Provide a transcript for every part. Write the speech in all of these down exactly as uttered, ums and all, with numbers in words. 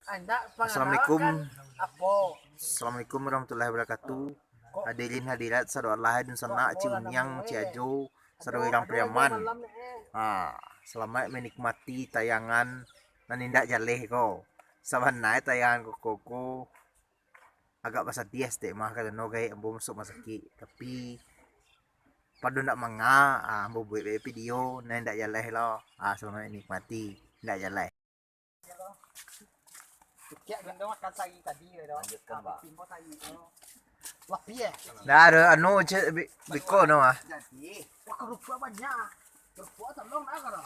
Assalamualaikum. Assalamualaikum warahmatullahi wabarakatuh. Hadirin hadirat, sadoalahi dunsanak, Ci Uniang, Ci Ajo, sadonyo urang Pariaman. Ha, salamaik manikmati tayangan nan indak jaleh ko. Sabana tayangan ko, ko, ko agak basadiah saketek mah, karano gaek ambo masuak rumah sakik. Tapi, pado ndak manga, ah, ambo buek bae video, nan indak jaleh lo. Ah, salamaik manikmati, indak jaleh. Kek gendong makan sari tadi, yo, dong. Lanjutkan, Pak. Lapih, eh? Ndak ado, anu, cek, bi-, biko no, ah. Jadi, wah, kerupuk banyak. Kerupuk tolong lah, kalau.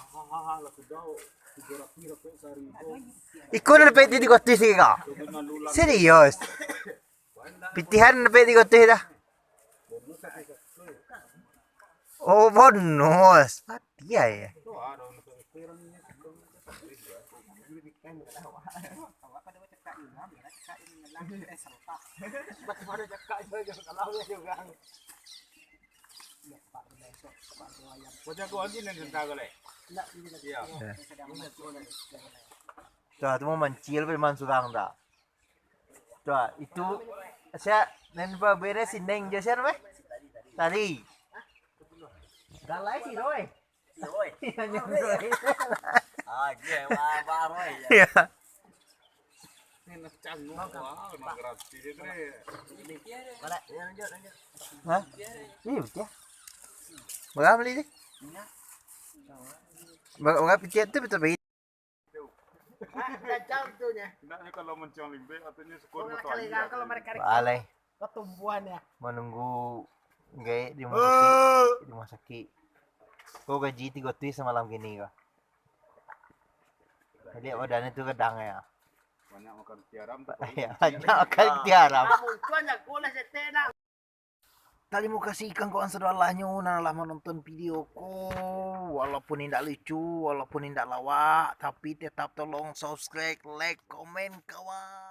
Iko nan dapek tigo ratus siko? Serius? Pitihan dapek tigo ratus dah. Oh, bonus. Mati ya, ya. Tuh, tu mau mancil, memang surang dah. Tuh, itu, sia, nan babere si Neng jo sia, weh? Tadi. Galai si Roy. Iya, Neng Roy. Ah, dia, Abah Roy, ya. Iya. Ini nak canggung, wah, nak gratis, ya, Tre. Hah? Iya, betul. Berapa beli ni? Berapa, berapa tiap tu betul, Pak? Nah, jam tu nya. Hendaknya kalau mencium limbe, artinya syukur. Kalau mereka, kalau mereka Balai. Pertumbuhan ya. Menunggu gaek di rumah sakit. Di rumah sakik. Kau gaji tigo ratus samalam kini kau. Jadi badan itu kadang ya. Banyak makan tiaram tu. Ya, banyak makan tiaram. Ah, muncuan jago lah setek nak. Tarimo kasih kawan-kawan sadolahnyo nan lah manonton video ko. Walaupun indak lucu, walaupun indak lawak, tapi tetap tolong subscribe, like, komen, kawan.